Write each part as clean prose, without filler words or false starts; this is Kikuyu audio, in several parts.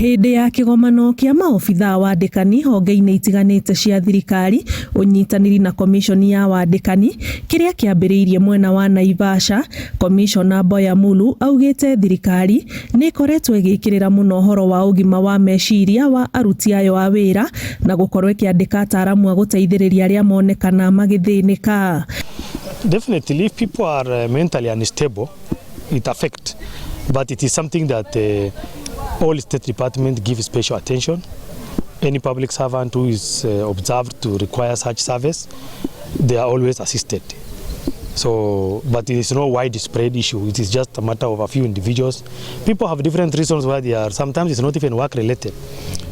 Hĩndĩ ya kĩgomano kĩa maobithaa wandĩkani honge-inĩ itiganĩte cia thirikari, ũnyitanĩri na komiconi ya wandĩkani kĩrĩa kĩambĩrĩirie mwena wa Naivasha, Komishona Mboya Mulu augĩte thirikari nĩ ĩkoretwo ĩgĩkĩrĩra mũno ũhoro wa ũgima wa meciria wa aruti ayo a wĩra na gũkorwo ĩkĩandĩka ataaramu a gũteithĩrĩria arĩa monekana magĩthĩnĩka. Definitely, if people are mentally unstable, it affects. But it is something that all state departments give special attention. Any public servant who is observed to require such service, they are always assisted. So, but it is no widespread issue. It is just a matter of a few individuals. People have different reasons why they are. Sometimes it's not even work related.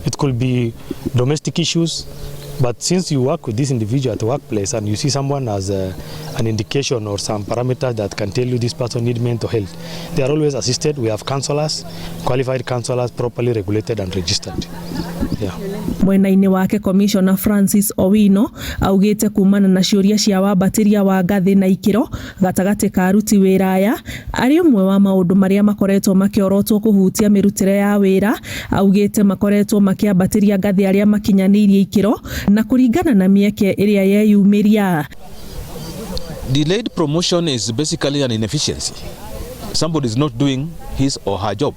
It could be domestic issues. But since you work with this individual at the workplace and you see someone as an indication or some parameters that can tell you this person need mental health, they are always assisted. We have counselors, qualified counselors, properly regulated and registered. Yeah. Mwena-inĩ wake, Commissioner Francis Owino augĩte kumana na ciũria cia wambatĩria wa ngathĩ na ikĩro gatagatĩ ka aruti wĩra aya arĩ ũmwe wa maũndũ marĩa makoretwo makĩorotwo kũhutia mĩrutĩre ya wĩra. Augĩte makoretwo makĩambatĩria ngathĩ arĩa makinyanĩirie ikĩro na kũringana na mĩeke ĩrĩa yeyumĩria. Delayed promotion is basically an inefficiency. Somebody is not doing his or her job.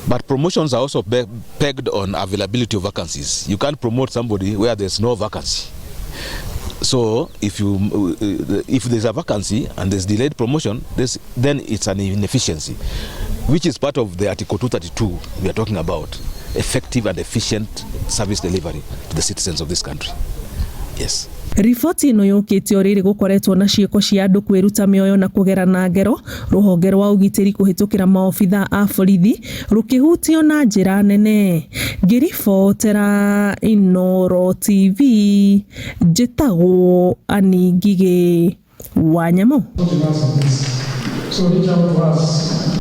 But promotions are also pegged on availability of vacancies. You can't promote somebody where there's no vacancy. So if there's a vacancy and there's delayed promotion, then it's an inefficiency, which is part of the Article 232 we are talking about, effective and efficient service delivery to the citizens of this country. Yes. Riboti ĩno yũkĩte o rĩrĩ gũkoretwo na ciĩko cia andũ kwĩruta mĩoyo na kũgerana ngero, rũhonge rwa ũgitĩri kũhĩtũkĩra maobitha a borithi rũkĩhutio na njĩra nene. Ngĩribotera Inooro TV, njĩtagwo Annie Ngigĩ wa Nyamũ. So reach out to us.